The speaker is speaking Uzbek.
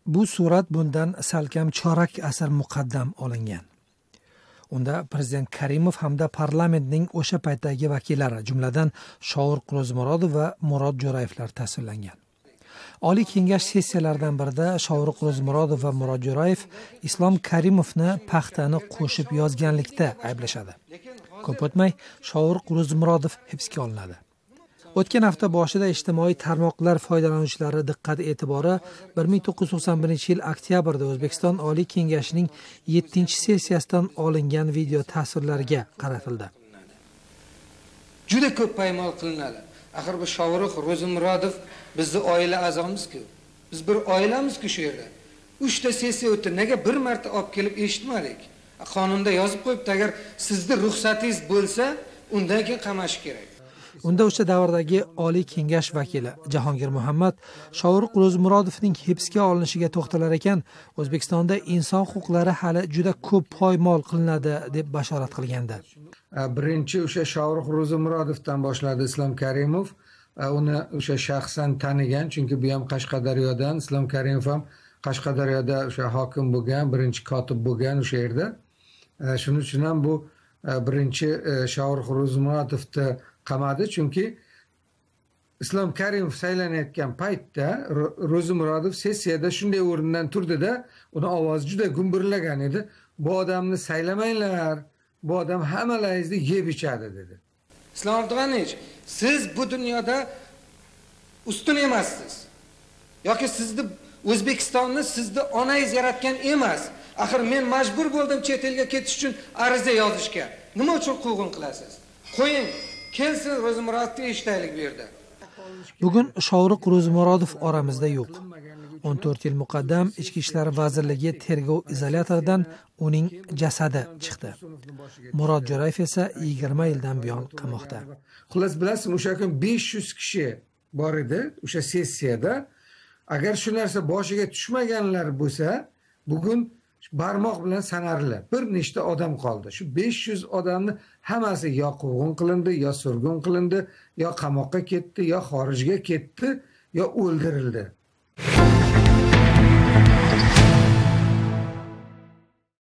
Bu surat bundan salkam chorak asr muqaddam olingan. Unda prezident Karimov hamda parlamentning o'sha paytdagi vakillari, jumladan Shovuruq Ro'zimurodov va Murod Jo'rayevlar tasvirlangan. Oliy Kengash sessiyalaridan birida Shovuruq Ro'zimurodov va Murod Jo'rayev Islom Karimovni paxtani qo'shib yozganlikda ayblashadi. Ko'p o'tmay Shovuruq Ro'zimurodov hibsga olinadi. O'tgan hafta boshida ijtimoiy tarmoqlar foydalanuvchilari diqqat e'tibori 1991-yil oktyabrda O'zbekiston Oliy Kengashining 7-sessiyasidan olingan video tasvirlarga qaratildi. Juda ko'p paymol qilinadi. Axir bu Shovuruq Ro'zimurodov bizni oila a'zomizku. Biz bir oilamiz-ku shu yerda. 3 ta sessiya o'tdi. Nega bir marta olib kelib eshitmadik? Qonunda yozib qo'yibdi, agar sizni ruxsatingiz bo'lsa, undan keyin qamash kerak. Unda o'sha davrdagi Oliy Kengash vakili Jahongir Muhammad Shovuruq Ro'zimurodovning hibsga olinishiga to'xtalar ekan, O'zbekistonda inson huquqlari hali juda ko'p poymol qilinadi deb bashorat qilgandi. Birinchi o'sha Shovuruq Ro'zimurodovdan boshladi Islom Karimov. Uni o'sha shaxsan tanigan, chunki bu ham Qashqadaryodan, Islom Karimov ham Qashqadaryoda o'sha hokim bo'lgan, birinchi kotib bo'lgan o'sha yerda. Shuning uchun ham bu birinchi Shovuruq Ro'zimurodovni qamadi, chunki Islom Karimov saylanayotgan paytda Ro'zimurodov sessiyada shunday o'rnidan turdida, uni ovozi juda gumburlagan edi. Bu odamni saylamanglar, bu odam hammalaringizni yeb ichadi dedi. Islom Abdug'aniyevich, siz bu dunyoda ustun emassiz. Yoki sizni O'zbekistonni sizni onangiz yaratgan emas. Axir men majbur bo'ldim chet elga ketish uchun ariza yozishga. Nima uchun quvg'in qilasiz? Qo'ying, kelsin Ro'zimurodovni eshitaylik bu yerda. Bugun Shovuruq Ro'zimurodov oramizda yo'q. 14 yil muqaddam Ichki ishlar vazirligi tergov izolyatoridan uning jasadi chiqdi. Murod Jo'rayev esa 20 yildan buyon qamoqda. Xullas, bilasizmi, o'sha kun 500 kishi bor edi o'sha sessiyada. Agar shu narsa boshiga tushmaganlar bo'lsa, bugun barmoq bilan sanarli bir nechta odam qoldi. Shu 500 odamni hammasi yo quvg'in qilindi, yo surgun qilindi, yo qamoqqa ketdi, yo xorijga ketdi, yo o'ldirildi.